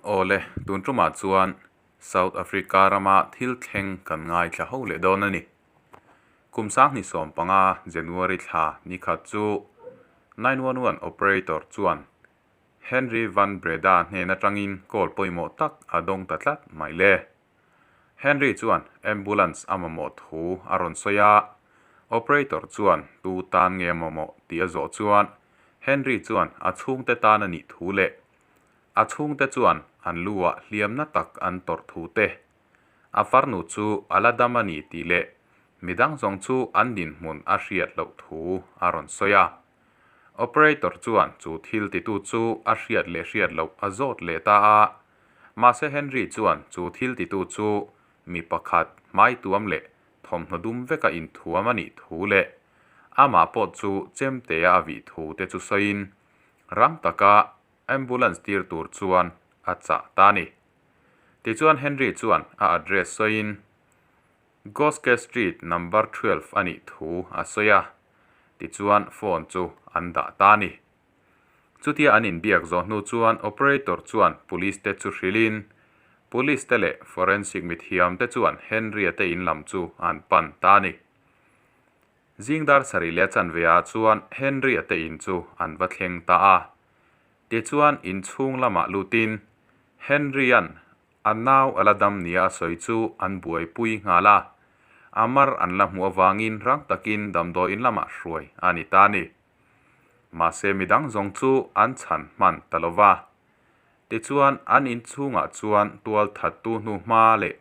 Awle, tun tumah chuan South Africa rama thil thleng kan ngaithla ho leh dawn a ni. Kum 2015 January thla nikhat chu 911 operator chuan Henry Van Breda hnen atangin call pawimawh tak a dawng ta tlat mai le. Henry chuan ambulance a mamawh thu a rawn sawi a, operator chuan tu tan nge a mamawh tih a zawh chuan Henry chuan a chhungte tan a nih thu leh a chhungte chuan an lu ah hliamna tak an tawrh thu te, a farnu chu a la dam a ni tih leh midang zawng chu an dinhmun a hriat loh thu a rawn sawi a. Operator chuan chu thil titu chu a hriat leh hriat loh a zawt leh ta a, mahse Henry chuan chu thil titu chu mi pakhat hmai tuam leh thawmhnaw dum veka inthuam a nih thu leh amah pawh chu chemtea a vih thu te chu sawiin rang taka ambulance tir tur chuan a chah ta a ni. Tichuan Henry chuan a address sawiin Goske Street number 12 a nih thu a sawi a, tichuan phone chu an dah ta a ni. Chutia an inbiak zawh hnu chuan operator chuan police te chu hrilhin police te leh forensic mithiam te chuan Henry-a te in lam chu an pan ta a ni. Zing dar sarih leh a chanve ah chuan Henry-a te in chu an va thleng ta a. Tichuan inchhung lamah lutin Henry-a'n a nau a la dam nia a sawi chu an buaipui nghal a, a mar an la hmuh avangin rang takin damdawiin lamah hruai a ni ta a ni. Mahse midang zawng chu an chhan hman ta lo va. Tichuan an inchhungah chuan tual thattu hnu hma leh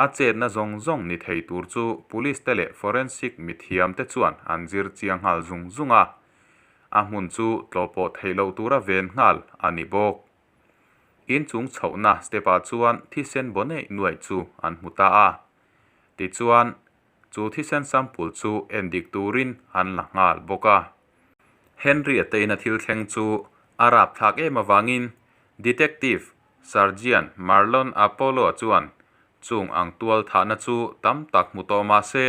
a chetna zawng zawng ni thei tur chu police te leh forensic mithiam te chuan an zir chiang nghal zung zung a, a hmun chu tlawhpawh theih loh tura ven nghal a ni bawk. Inchung chhohna step ah chuan thisen baw neih nuaih chu an hmu ta a. Tichuan, chu thisen sample chu en dik turin an la nghal bawk a. Henry a teina thil thleng chu a rapthlak em avangin Detective Sergeant Marlon Apollo-a chuan chung ang tual thahna chu tam tak hmu tawh mah se,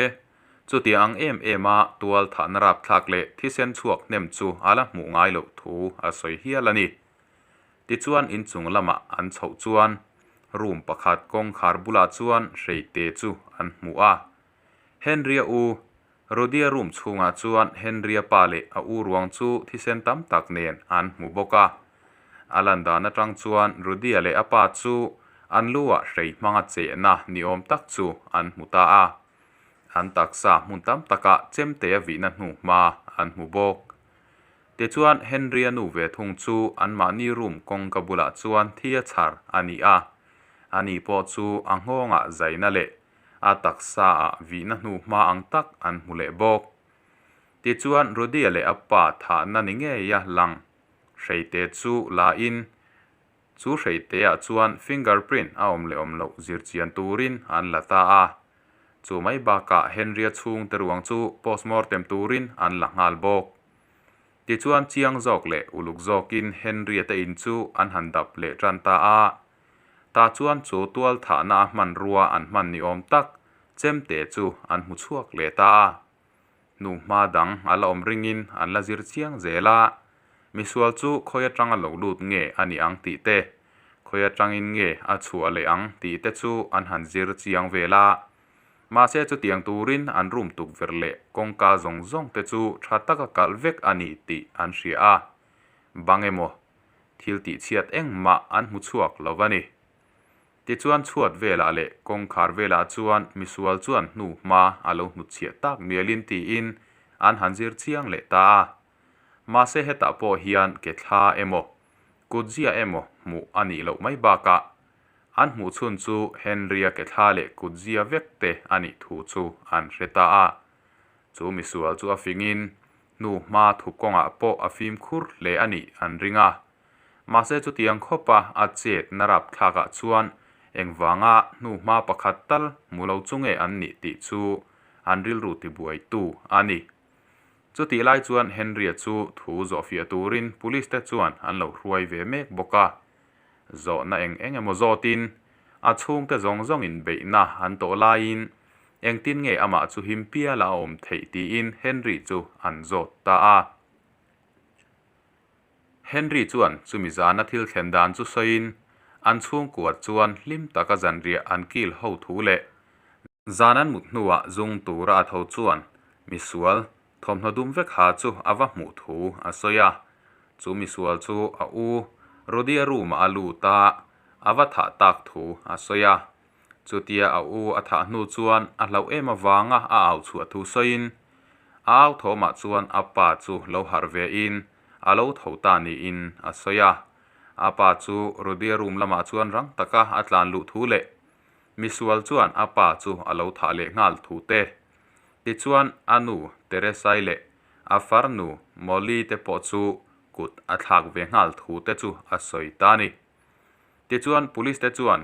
chuti ang em em a tual thahna rapthlak leh thisen chhuak hnem chu a la hmuh ngai loh thu a sawi hial a ni. Tichuan inchung lamah an chhoh chuan room pakhat kawngkhar bulah chuan hreite chu an hmu a. Henry-a u Rudy-a room chhungah chuan Henry-a pa leh a u ruang chu thisen tam tak nen an hmu bawk a. A lan dan atang chuan Rudy-a leh a pa chu an lu ah hrei hmanga chehna ni awm tak chu an hmu ta a. An taksa hmun tam takah chemte a vihna hnu hma an hmu bawk. Tichuan Henry-a nu ve thung chu anmahni room kawngka bulah chuan thi a chhar a ni a. Ani pawh chu a nghawngah zaina leh a taksa ah vihna hnu hma ang tak an hmu leh bawk. Tichuan Rudy-a leh a pa thahna ni ngeia lang hreite chu la in chu hreite ah chuan fingerprint a awm leh awm loh zirchian turin an la ta a. Chu mai bakah Henry-a chhungte ruang chu postmortem turin an la nghal bawk. Tichuan chiang zawk leh uluk zawkin Henry-a te in chu an han dap leh tan ta a. Tah chuan chu tual thahna a hmanrua an hman ni awm tak chemte chu an hmu chhuak leh ta a. Hnu hma dang a la awm ringin an la zir chiang zel a, misual chu khawi atanga lo lut nge a ni ang tih te, khawi atangin nge a chhuah leh ang tih te chu an han zir chiang vel a. Mahse chutiang turin an room tukverh leh kawngka zawng zawng te chu tha taka kalh vek a ni tih an hria a. Bang emaw? Thil tihchhiat engmah an hmu chhuak lo a ni. Tichuan chhuat velah leh kawngkhar velah chuan misual chuan hnu hma a lo hnutchhiah tak mialin tiin an han zir chiang leh ta a. Mahse hetah pawh hian ke thla emaw, kutzia emaw hmuh a nih loh mai bakah an hmuh chhun chu Henry-a ke thla leh kutzia vek te a nih thu chu an hre ta a. Chu misual chu a fingin hnu hma thup kawngah pawh a fimkhur hle a nih an ring a. Mahse chutiang khawpa a chet na rapthlakah chuan engvanga hnu hma pakhat tal hmu lo chu nge an nih tih chu an rilru tibuaitu a ni. Chutih lai chuan Henry-a chu thu zawhfiah turin police te chuan an lo hruai ve mek bawk a. Zawhna eng eng emaw zawtin a chhungte zawng zawngin beihna an tawh laiin engtin nge amah chu him piala a awm theih tiin Henry chu an zawt ta a. Henry chuan chumi zana thil thlen dan chu sawiin An chhungkua chuan hlim taka zanriah an kil ho thu leh zan an mut hnuah zung tura a tho chuan misual thawmhnaw dum vek ha chu a va hmuh thu a sawi a. Chu misual chu a u Rudy-a room-ah a lut a, a va thah tak thu a sawi a. Chutia a u a thah hnu chuan a hlauh em avanga a au chhuah thu sawiin a au thawmah chuan a pa chu lo harh vein a lo tho ta niin a sawi a. A pa chu Rudy-a room lamah chuan rang taka a tlan luh thu leh misual chuan a pa chu a lo thah leh nghal thu te. Tichuan a nu Teresai leh a farnu Molly te pawh chu kut a thlak ve nghal thu te chu a sawi ta a ni. Tichuan police te chuan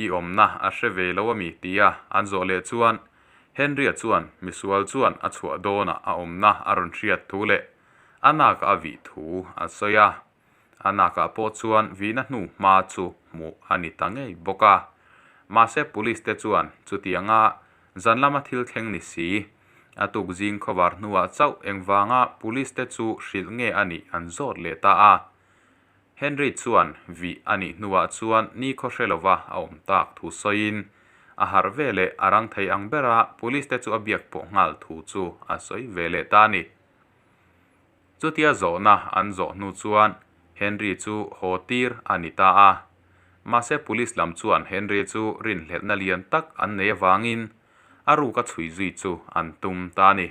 i awmna a hre ve lo a mi tia an zawh leh chuan Henry-a chuan misual chuan a chhuah dawnah a awmna a rawn hriat thu leh a nakah a vih thu a sawi a. A nakah pawh chuan vihna hnu hma chu hmuh a ni ta ngei bawk a. Mahse police te chuan chutianga zan lama thil thleng ni si, a tuk zing khawvar hnuah chauh engvanga police te chu hrilh nge a nih an zawt leh ta a. Henry chuan vih a nih hnuah chuan ni khaw hre lova a awm tak thu sawiin a harh ve leh a rang thei ang bera police te chu a biak pawh nghal thu chu a sawi ve leh ta a ni. Chutia zawhna an zawh hnu chuan Henry chu haw tir a ni ta a. Mahse police lam chuan Henry chu rinhlelhna lian tak an nei avangin a ruka chhui zui chu an tum ta a ni.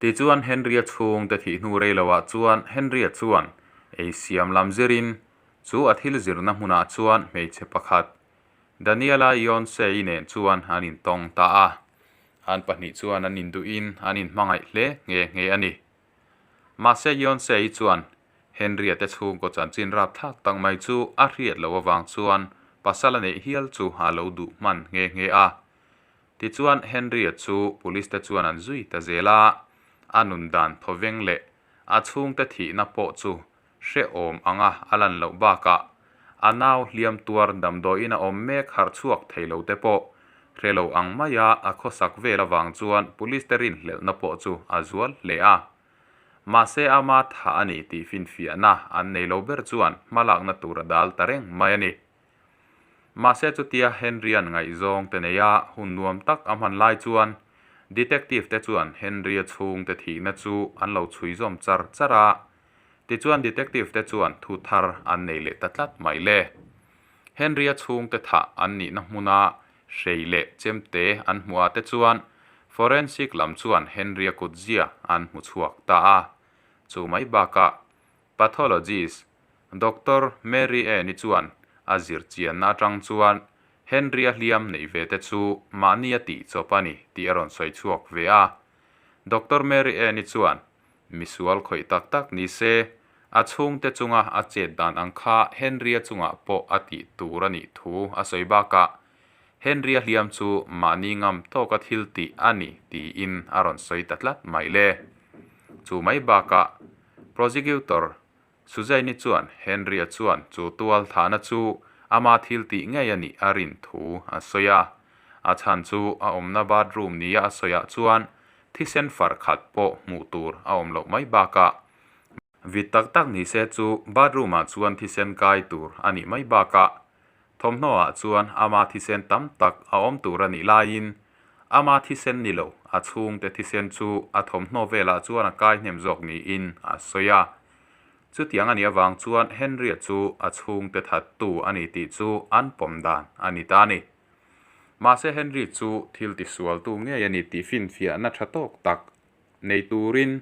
Tichuan Henry-a chhungte thih hnu rei loah chuan Henry-a chuan ei siam lam zirin chu a thil zirna hmunah chuan hmeichhe pakhat Daniela Yonsei nen chuan an intawng ta a. An pahnih chuan an induhin an inhmangaih hle nghe nghe a ni. Mahse Yonsei chuan Henry-a te chhungkaw chanchin rapthlak tak mai chu a hriat loh avang chuan pasal a neih hial chu a lo duh hman nghe nghe a. Tichuan Henry-a chu police te chuan an zui ta zel a, a nun dan thawveng leh a chhungte thihna pawh chu hrehawm anga a lan loh bakah a nau hliam tuar damdawiin a awm mek harh chhuak thei lo te pawh hre lo ang maia a khawsak vel avang chuan police te rinhlelhna pawh chu a zual hle a. Mahse ama tha a ni tih finfiahna an nei lo ber chuan hmalakna tur a dal ta reng mai a ni. Mahse chutia Henry-a'n ngaihzawng te nei a, hun nuam tak a hman lai chuan Detective te chuan Henry-a chhungte thihna chu an lo chhui zawm char char a, tichuan Detective te chuan thu thar an nei leh ta tlat mai le. Henry-a chhungte thah an nihna hmuna hrei leh chemte an hmuh ah te chuan Forensic lam chuan Henry-a kutzia an hmu chhuak ta a, chu mai bakah Pathologist Doctor Mary Ann-i chuan a zir chianna atang chuan Henry-a hliam neih ve te chu mahni a tih chawp a ni tih a rawn sawi chhuak ve a. Doctor Mary Ann-i chuan misual khawih tak tak ni se, a chhungte chunga a chet dan ang kha Henry-a chungah pawh a tih tur a nih thu a sawi bakah Henry-a hliam chu mahni ngam tawka thil tih a ni tiin a rawn sawi ta tlat mai le. Chu mai bakah Prosecutor Suzanne-i chuan Henry-a chuan chu tual thahna chu ama thil tih ngei a nih a rin thu a sawi a. A chhan chu a awmna bathroom nia a sawiah chuan thisen far khat pawh hmuh tur a awm loh mai bakah vit tak tak ni se chu bathroom-ah chuan thisen kai tur a nih mai bakah thawmhnaw ah chuan ama thisen tam tak a awm tur a nih laiin ama thisen ni lo a chhungte thisen chu a thawmhnaw velah chuan a kai hnem zawk niin a sawi a. Chutiang a nih avang chuan Henry-a chu a chhungte thattu a ni tih chu an pawm dan a ni ta a ni. Mahse Henry chu thil tisualtu ngei a ni tih finfiahna tha tawk tak nei turin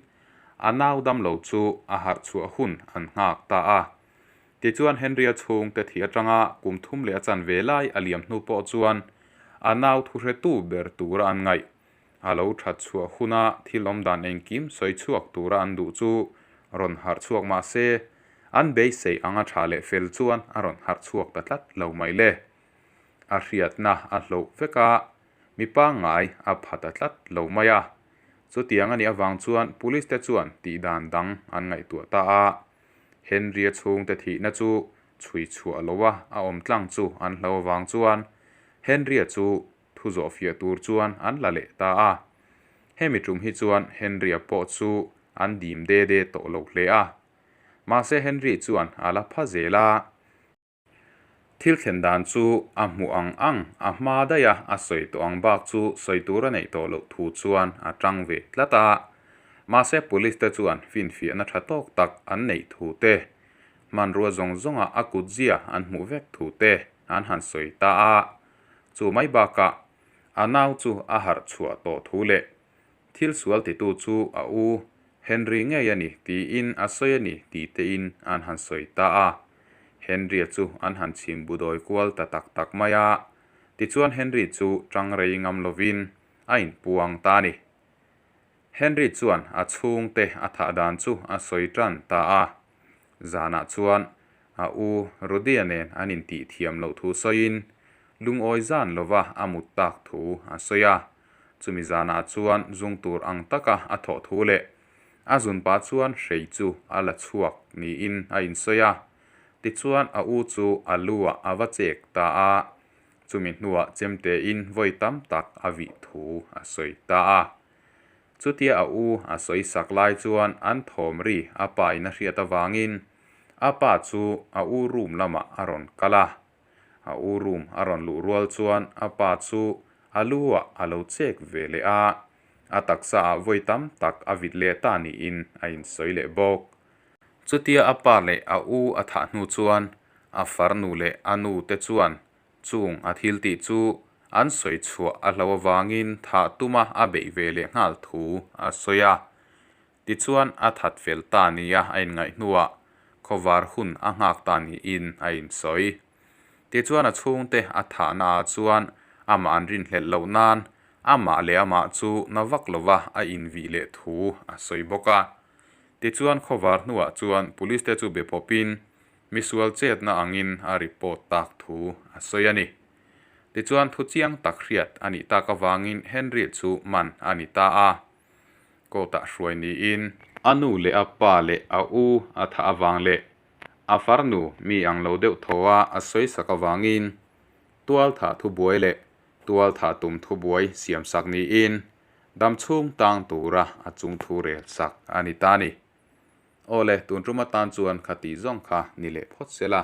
a nau damlo chu a harh chhuah hun an nghak ta a. Tichuan Henry-a chhungte thih atanga kum thum leh a chan ve lai a liam hnu pawh chuan a nau thuhretu ber tura an ngaih. A lo that chhuah huna thil awm dan engkim sawi chhuak tura an duh chu rawn harh chhuak mah se, an beisei anga tha leh fel chuan a rawn harh chhuak ta tlat lo mai le. A hriatna a hloh vek a, mi pangngai a pha ta tlat lo mai a. Chutiang a nih avang chuan police te chuan tih dan dang an ngaihtuah ta a. Henry-a chhungte thihna chu chhui chhuah loa a awm tlang chu an hlo avang chuan Henry-a chu thu zawh fiah tur chuan an la leh ta a. Hemi tum hi chuan Henry-a pawh chu an dim de de tawh lo hle a. Mahse Henry chuan a la pha zel a. Thil thlen dan chu a hmuh ang ang a hma daih a a sawi tawh ang bak chu sawi tur a neih tawh loh thu chuan a tang ve tlat a. Mahse police te chuan finfiahna tha tawk tak an neih thu te, hmanrua zawng zawnga a kutzia an hmuh vek thu te an han sawi ta a. Chu mai bakah a nau chu a harh chhuah tawh thu leh thil sual titu chu a u Henry ngei a ni tiin a sawi a ni tih tein an han sawi ta a. Henry-a chu an han chhim budawi kual ta tak tak mai a. Tichuan Henry chu tang rei ngam lovin a inpuang ta a ni. Henry chuan a chhungte a thah dan chu a sawi tan ta a. Zanah chuan a u Rudy-a nen an intih thiam loh thu sawiin lungawi zan lova a mut tak thu a sawi a. Chumi zanah chuan zung tur ang taka a thawh thu leh a zun pah chuan hrei chu a la chhuak niin a insawi a. Tichuan a u chu a lu-ah a va chek ta a, chumi hnuah chemtein vawi tam tak a vih thu a sawi ta a. Chutia a u a sawi sak lai chuan an thawm ri a pa in a hriat avangin a pa chu a u room lamah a rawn kal a. A u room a rawn luh rual chuan a pa chu a lu-ah a lo chek ve leh a, a taksa ah vawi tam tak a vit leh ta niin a insawi leh bawk. Chutia a pa leh a u a thah hnu chuan a farnu leh a nu te chuan chung a thil tih chu an sawi chhuah a hlo avangin thah tuma a beih ve leh nghal thu a sawi a. Tichuan a that fel ta nia a inngaih hnuah khawvar hun a nghak ta niin a insawi. Tichuan a chhungte a thahna ah chuan amah an rinhlelh loh nan amah leh amah chu na vak lova a invih leh thu a sawi bawk a. Tichuan khawvar hnuah chuan police te chu be pawpin misual chetna angin a report tak thu a sawi a ni. Tichuan thu chiang tak hriat a nih tak avangin Henry chu man a ni ta a. Court ah hruai niin a nu leh a pa leh a u a thah avang leh a farnu mi ang lo deuh thaw a a sawi sak avangin tual thah thubuai leh tual thah tum thubuai siam sak niin dam chhung tang tura a chung thu rel sak a ni ta a ni. Aw le, tun tum atan chuan kha tih zawng kha ni leh phawt se la,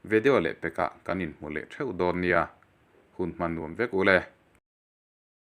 video leh pekah kan inhmu leh theuh dawn nia, hun hman nuam vek u le.